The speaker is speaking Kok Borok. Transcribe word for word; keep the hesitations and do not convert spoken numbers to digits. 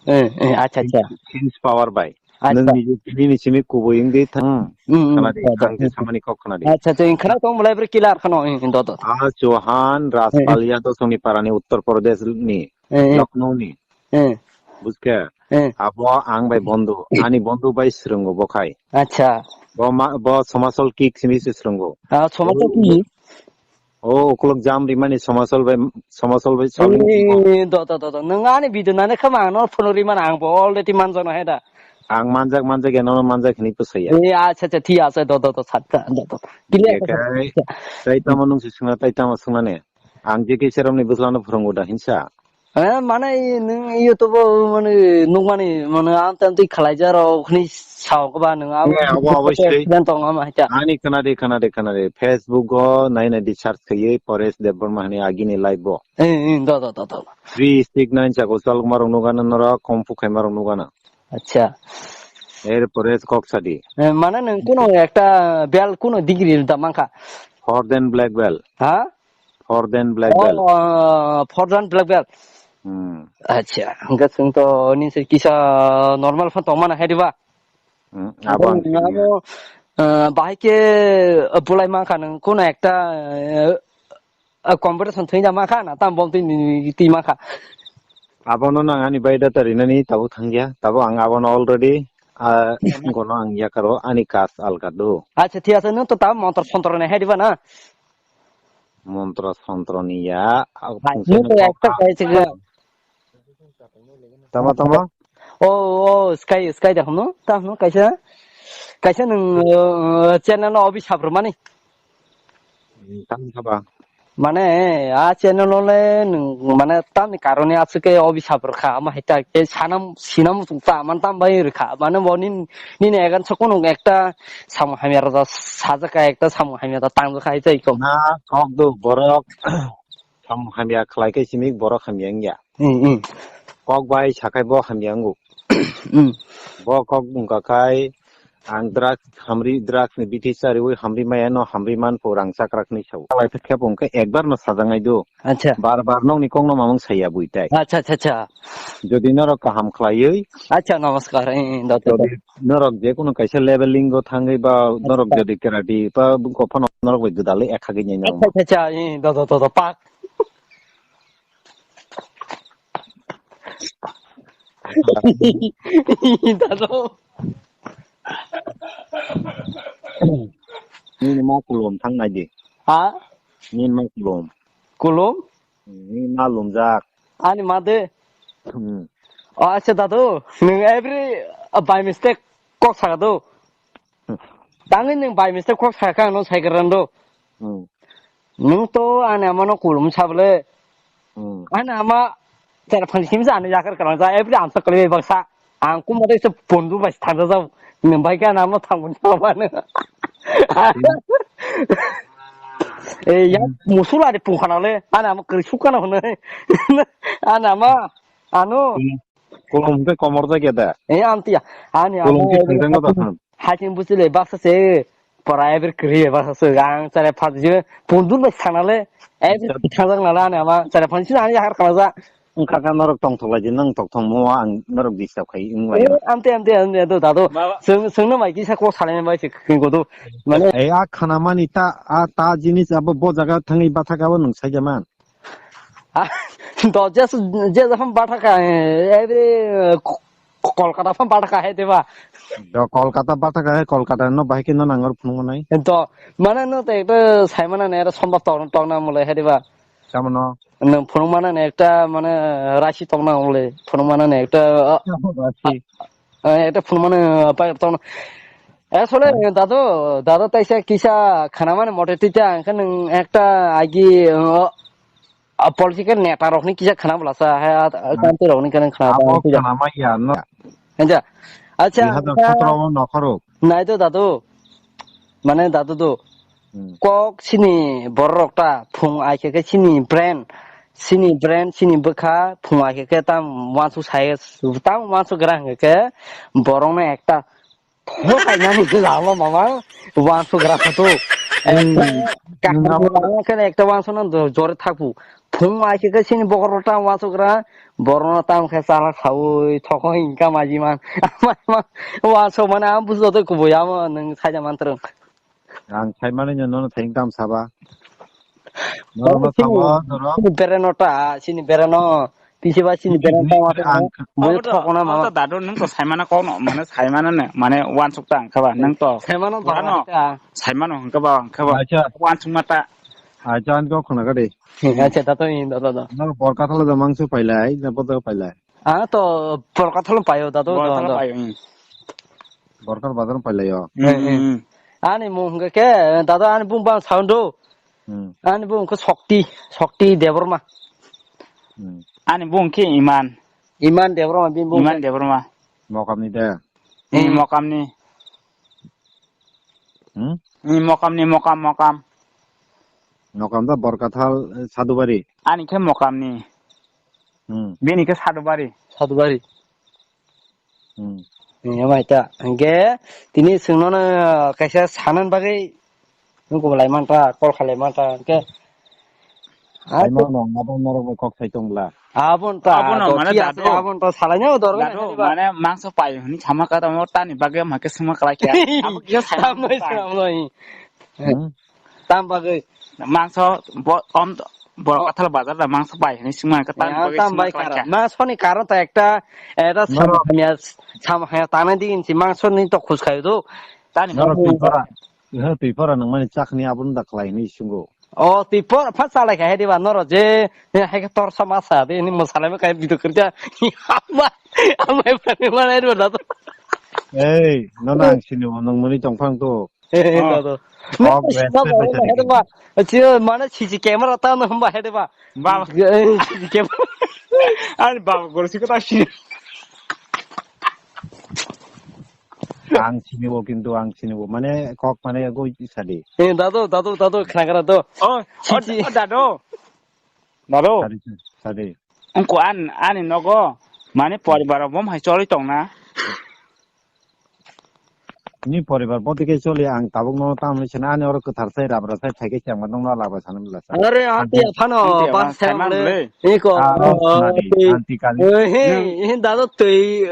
Eh, eh, acha, acha. Change power bai. Acha. Nwng niji nini simi kubui wngdi thang. Hmm, hmm, khana di, acha, acha. Khang di samani kok khana di. Acha, acha, khana tong mulai beri kilar khano, eh, do, do. Ah, Chauhan, eh, Rajpal Yadav songni parani Uttar Pradesh ni, eh, eh, Lucknow ni. Eh. Bujkhe? Eh. Abo ang bai bondhu, ani bondhu bai swrwngo bo khai. Acha. Bo ma, bo somasol kick simi se swrwngo. Ah, somasol kick? O ukulok jam rimani somasol bai, somasol bai saling. Eh, do, do, do, do. Nwng ani video nani khama ang no phone rimani ang bo already manjak no hai da. Ang manjak, manjak ya, nono manjak hinwi bwsai ya. Eh, acha, acha, thik ase, do, do, do, sakka, do, do. Clear. Bekai, tai tamo nwng se swngna, tai tamo swngna ne. Ang je kisa romni bwsla no phwrwngo da hinsa. Eh, mane, i, nwng YouTube o, mane, nukmani, mane, amtwi amtwi khlaijarok hwnwi sao ba nwng abo. Eh, abo, abo, swi. Accident tong ama hacha. Ani khana de, khana de, khana de. Facebook o nai nai di search khaiwi Paresh Debbarma hani agini live bo. Eh, eh, do, do, do, do. Three six nine chako chalokmarok nukgana norok, kung fu khaimarok nukgana. Acha. Er pore kok sadi. Eh, mane nwng kuno ekta belt kuno degree da mankha? Fourth dan black belt. Ha? Fourth dan black belt. Oh, fourth dan black belt. Hmm. Acha, hwnkhe chwng to nini se kisa normal phan tongmana hai diba? Hmm, abo ang sini. Abo, eh, bahai khe, eh, bulai mankha nwng kuno ekta, eh, eh, competition thwina mankha na tam bom twi ni twi mankha? Abono nang ani bai data rinani tabuk thangya, tabuk ang abono already, ah, gono ang yakaro ani kas alka do. Acha, thik ase, nwng to tabuk montro sontro nai hai diba na? Montro sontro ni ya, ah, hai, phungsa nwng to no ekta kok. Kaisa ga. Tama, tama? Oh, oh, sky, sky da hwno, ta hwno kaisa, kaisa nwng, uh, channel no obi sabrumani. Hmm, tamo saba. Mane, a channel no le nwng, mane, tamni karone aswk khe obi sabrukha, ama hai ta khe sanam, sinam ta, man tam bai rwkha, mane, bo nin, nini egan sok nwng ekta samung hamya rwda sajak kha, ekta samung hamya da tang kha hai tai ko. Na, kok do, borok, samung hamya khlai khe simi borok hamya wngya. Hmm, hmm. Kok bai sakai bo hamya wngo. Hmm. Bo kok wngka khai ang drugs hamri, drugs ni bithi chariwi hamri maya no hamri man pho rang chakrak ni sao. Lai khe khebo wngkhe ekbar no sajangai do. Acha. Bar bar nokni kok no mamang saya bui tai. Acha, acha, acha. Jodi norok kaham khlaiwi. Acha, namaskar. Eh, eh, do, do, do. Jodi norok je kono kaisa leveling o thangwi ba norok, acha, jodi karate ba bwkha phano norok bai gwdalwi ekha gini nai. Acha, acha, acha. Eh, do, do, do, do, pak. Dado. Nini ma kulum thang nai di. Ha? Nini ma kulum. Kulum? Nini ma lumjak. Ani ma de. Hmm. Oh, acha dado. Nwng every, uh, by mistake kok saga do. Tangwi nwng by mistake kok sakha ano cycle rando. Hmm. Nwng to ani amano kulum sabole. Hmm. Ani ama chera phansi kimsa ani yakar kalang sa every amsa kali baksa. Ang kuma dai se pondu bai thangda jao. Nwng bai ka ano thangbun sabane. Hmm. Eh, ya, hmm, musula de pungkana le. Ani ama kri sukana hone. Ani ama ano. Hmm. Kolom tei komor jaga da. Eh, amtiya. Ani kolom ama tei thangthang da. Haching buchile baksa se pora ever kri baksa se ang chare phat je pundur bai sanale ever thajak nala ani ama chare phansi ani har khalaja. Wngkha kha norok tongthok lai di, nang tokthok mo ang norok disturb khai wng lai. Eh, amte, amte, amte, do, dado. Seng, sengno mai kisa ko salai bai se khingo do. Mane eh, a khana mani ta, a ta jinis abo bo jaga thangwi bathak abo nwng saija man. Ah, do, je, je, je, hum, batha ka, eh, every, eh, Ko-, Kolkata hum, batha ka, hai, diba? Do, Kolkata batha ka, hai, Kolkata no, bahai ke no nangor phunung nai. Do, mane no, te, ekta, sai, mane, ne, era, sombab, tong, tong, na, mole, hai, diba? Tamo no? No, phunung, mane, ne, ekta, mane, rasi, tong, na, mole, phunung, mane, ne, ekta, ah, rasi. Ah, eh, ekta phone mane, ah, pai tong. Eh, sole, hmm, dado, dado taisa kisa khana mane mote tita, ang khe nwng ekta agi, uh, ah, political neta rokni kisa khana bwlasa, ha, ah, hmm, kanti rokni khe nwng khana abo bwlasa. Khana maya no. Enja. Acha, dui hazar sotro o nokhorok. Nai do dado. Mane dado do. Hmm. Kok sini borok ta phung ai khe khe sini brand, sini brand, sini bwkha phung ai khe khe tam uansuk sai, tam uansuk gra hwnkhe khe borok no ekta thok kainani lama mama uansuk gra photo. Hmm. Ekta kaham lama khe ekta uansuk no jore thakbu. Thung mai khe sini bokor tam wansukra, borokno tam khe chalak saui thokoi hingka maji man. Wansuk mane ang bujo tei kubui amo nwng saida mantrwng. Ang sai mani no nono theng tam saba. Nono sabo doro. Sini bereno ta, sini bereno. Pisi ba sini bereno ta wansuk. Ang bui thokona mama. Dadu nwng to saimana kokno mane saimana ne mane wansuk ta ang khaba nwng to. Saimano ba. Saimano hingka ba hingka ba. Acha. Wansuk mata. Acha ang kok khna gade. Acha, tato in, tato, tato. Nang Borkathalo da mangso pailai, na poto pailai. Ah, to Borkathalo paio, tato, Borkathalo paio, hmm. Borkar bazar pailai yo. Hmm, hmm. Ani mung hingke ke, tato ani bung bang sound do. Hmm. Ani bung ke Shakti, Shakti Debbarma. Hmm. Ani bung ke Iman. Iman Debbarma, bini bung Iman ke. Debbarma. Mokamni de. Hmm, hmm. Mokamni. Hmm? Ni Mokamni, Mokam, Mokam. Mokam da Borkathal, eh, Sadubari. Ani khe Mokamni. Hmm. Bini khe Sadubari. Sadubari. Hmm. Ni amai ta. Hingke tini singnono kaisa sanan bagwi nungko lai manta, kol khalai manta. Hingke Ai, no, no, abo norok bai kok sai tong bla. Abon ta, abono to mane ki ase, dado. Abon to salai no dor. Dado, mane mangso pai hini sama ka tamo tani bagwi ma ke sima kala kya. Abo kisa sai. Tam bai sai. Tam bai. Hmm? Tam bagwi. Mangso bo, om, Borkathal bazar da mangso pai hini sima ka tani bagwi tam sima bai kala kara. Kya. Mangso ni karon ta ekta, eta sama hanya, sama hanya tana di insi mangso ni to khus khayo do. Tani bagwi. Tui para. Tui para nang mani chakni abon da khlai hini sungo. O twi por pha chalai kha hai diba noro je, eh, hai khe tor sama sa de ni mwsalai bo kai video kwrwkha. Ama, ama hai phani ma nai ro da to. Ei, no na ang sini bo nang mani tong phang to. Eh, da to. Oh, no, respect no, bai no, sani. Hai diba. Chi mane C C camera ta no hamba hai diba. Ba. Eh, C C camera. Ani baba goro si kota si. Ang sinibo kintu ang sinibo mane kok mane goi sadi. Eh, dado, dado, dado, khnagra do. Oh, oh, Sisi. Oh, dado. Dado. Sadi, sadi. Ungko an, ani nogo mane poribar bom hai choli tongna. Ni poribar botike choli ang tabuk no tamni sene ani oro kwthar sai rabra sai phaike changma nongno laba sanam lasa. Are, aunty, aunty, aphano, aunty, ba aphano, sai man le. Iko, ah, oh, aunty, aunty. Aunty kali. Eh, he, he, dado twi.